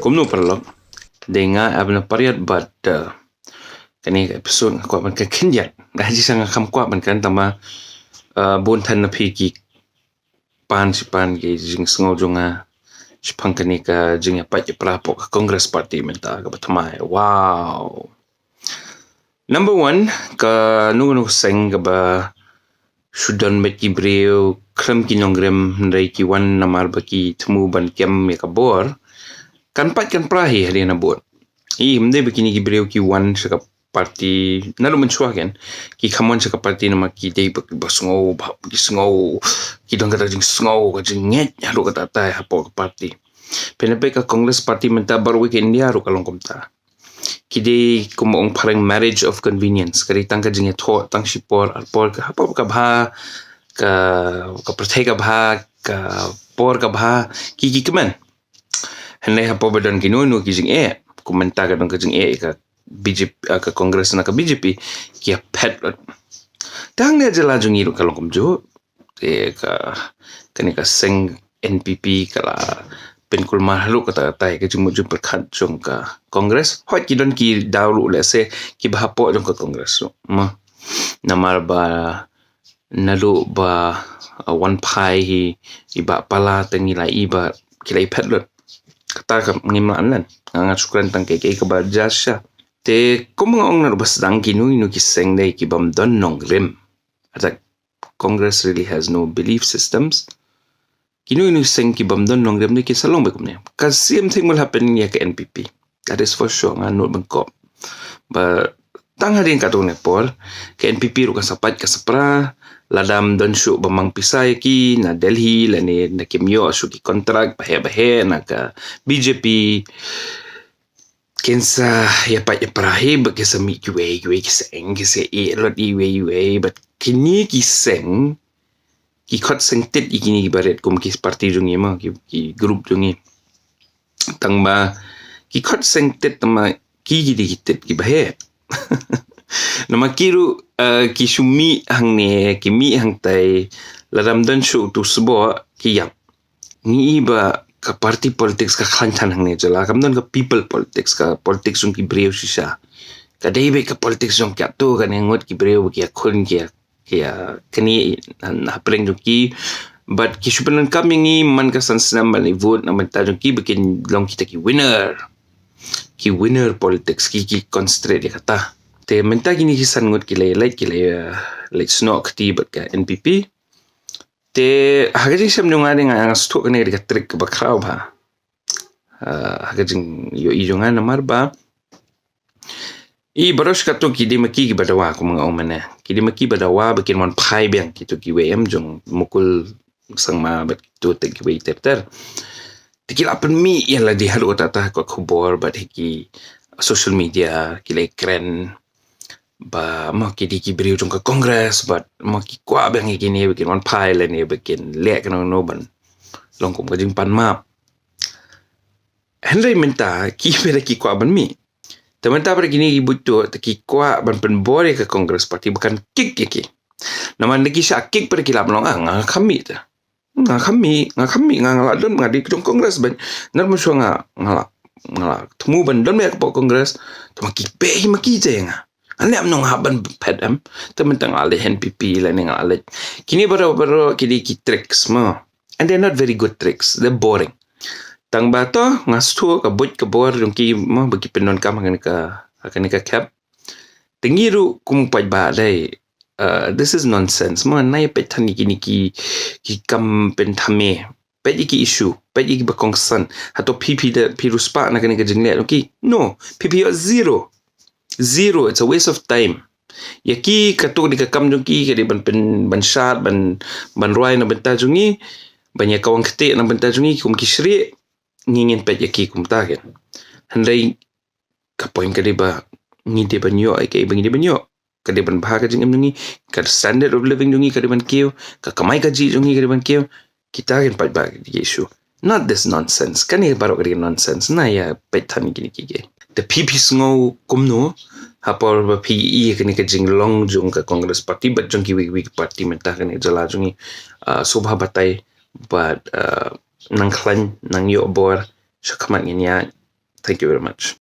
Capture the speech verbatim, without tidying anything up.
Kumno paralok? Dei nga Abner Pariat bad, uh, kane ka episode nga kwah ban kren khyndiat. Nga hajisha nga kham kwah ban kren tang ba, uh, bun than na phi ki pan shi pan ki jingsngew jong nga shaphang kane ka jingïapait ïapra hapoh ka Congress Party mynta kaba thymmai. Wow. Number one, kano kano ka seng kaba shu don beit ki briew khlem ki nongrim hynrei ki wan namar ba ki thmu ban kem ïa ka bor, kan pait kan pra hi hadien na vote. Ym dei ba kine ki briew ki wan sha ka party naduh mynshuwa, ken ki kham wan sha ka party namar ki dei ba, ba sngew, ba ki sngew ki don kata jingsngew, ka jingngeit haduh katta katta hapoh ka party. Pynban ka Congress Party mynta baroh ka India ruh ka long kumta. Ki dei kumba ong phareng marriage of convenience. Ka dei tang ka jingïathoh tang shi por ar por, ka ha por ka bha, ka, ka pyrthei ka bha, ka por ka bha, ki, ki kmen. Hynrei hapoh ba don kino kino ki jingeh, kum mynta ka don ka jingeh ka B J P, ah, ka Congress na ka B J P, ki ïaphet lut. Te hangne jylla jong ngi ruh ka long kumjuh. Te ka, kane ka seng N P P ka la pynkulmar haduh katta katta ïa ka jingmut jingpyrkhat jong ka Congress. Hooid ki don ki daw ruh lehse kiba hapoh jong ka Congress ruh, mo. Namar ba naduh ba, uh, wan phai hi i Bah Pala te ngi la i ba ki la ïaphet lut. Kata ka ngim lah ban len. Nga, nga shu kren tang kaei kaei kaba jia shisha. Te kumba nga ong naduh ba sdang, kino kino ki seng dei ki bym don nongrim. Attack. Congress really has no belief systems. Kino kino seng ki bym don nongrim ne ki sa long beit kumne. Ka same thing will happen ïa ka N P P. That is for sure, nga nud bangkok. Ba tang hadien katto katne por ka N P P ruh ka sa pait ka sa pra, lada ym don shuh ba mang pisa ïa ki na Delhi lane na kim ïoh shuh ki contract baheh baheh na ka B J P. Kin sa ïapait ïapra hi bad kin sa mih kiwei kiwei ki seng, kin sa ïeh lut iwei iwei, bad kine ki seng ki khot seng tit ïa kine kiba rit kum ki party jong ngi mo, ki, ki group jong ngi. Tang ba ki khot seng tit tang ba ki, ki dei ki tit kiba heh. Namar ki ruh, eh, ki shu mih hangne, ki mih hangtai, lada ym don shuh utu u sboh ki ïap. Ngi i ba ka party politics ka khlaiñ than hangne jylla, kam don ka people politics, ka politics jong ki briew shisha. Ka dei beit ka politics jong katto katne ngut ki briew ba ki ïakhun, ki ïa, ki ïa kane hapdeng jong ki. Bad ki shu pyndonkam ïa ngi man ka san snem ban leit vote na bynta jong ki ba kin long kita ki winner. Ki winner politics, ki, ki concentrate ïa kata. Te mynta kine ki san ngut ki la leit, ki la, eh, leit snoh kti bad ka N P P. Te ha ka jingshem jong nga, nga, nga sngewthuh kane ka dei ka trick kaba khraw bha. Ah, ha ka jingïohi jong nga, namar ba i baroh shi katto ki dei ma ki kiba dawa, kum nga ong mynne. Ki dei ma ki ba dawa ba kin wan phai biang kito kiwei em jong Mukul Sangma bad kito te kiwei ter ter. Te ki la pynmih ïa lade haduh katta katta ha ka khubor bad ha ki social media, ki la kren ba mo ki dei ki briew jong ka Congress bad mo ki kwah biang ïa kine ba kin wan phai lane ba kin leh kano kano ban long kum ka jingpan map. Hynrei mynta ki, phi da ki kwah ban mih. Te mynta pat kine ki buit to te ki kwah ban pynbor ïa ka Congress Party ba kan kick ïa ki. Namar lada ki shah kick pat ki lah ban long, ah, nga kham mih te. Nga kham mih, nga kham mih, nga, nga lah don, nga dei jong Congress bad naduh mynshuwa nga, nga lah, nga lah thmu ban don beit hapoh Congress. Te ma ki beh hi ma ki te ïa nga. Nga leh kumno, nga hap ban phet em. Te mynta nga lah leit N P P lane nga lah leit. Kine baroh baroh ki dei ki tricks mo. And they're not very good tricks. They're boring. Tang ba to nga sngewthuh ka buit ka bor jong ki mo ba ki pyndonkam ha kane ka, ha kane ka khep. Te ngi ruh kum paidbah dei, uh, this is nonsense mo. Nai peit than ïa kine ki, ki kam pynthame. Peit ïa ki issue, peit ïa kiba kongsan. Hato phi, phi da, phi riewspah na kane ka jingleh jong ki? No, phi, phi ïoh zero. Zero, it's a waste of time. Ïa ki katto ka dei ka kam jong ki, ka dei ban pyn, ban shad, ban, ban rwai na bynta jong ngi, ban ïa kawang ktieh na bynta jong ngi kum ki shrieh. Ngi ngin peit ïa ki kumta, ken. Hynrei ka point ka dei ba ngi dei ban ïoh ïa kaei ba ngi dei ban ïoh. Ka dei ban bha ka jingim jong ngi, ka standard of living jong ngi ka dei ban kiew, ka kamai kajih jong ngi ka dei ban kiew. Kita kin paidbah ki issue. Not this nonsense. Kane baroh ka dei nonsense. Nai ïa peit than kine ki, ki. Te phi, phi sngew kumno ha por ba phi ïohi kane ka jinglong jong ka Congress Party bad jong kiwei kiwei ki party mynta ha kane ka jylla jong ngi. Ah, sngewbha batai bad, ah, nang khlaiñ, nang ïoh bor, sha khmat ngin ïaid. Thank you very much.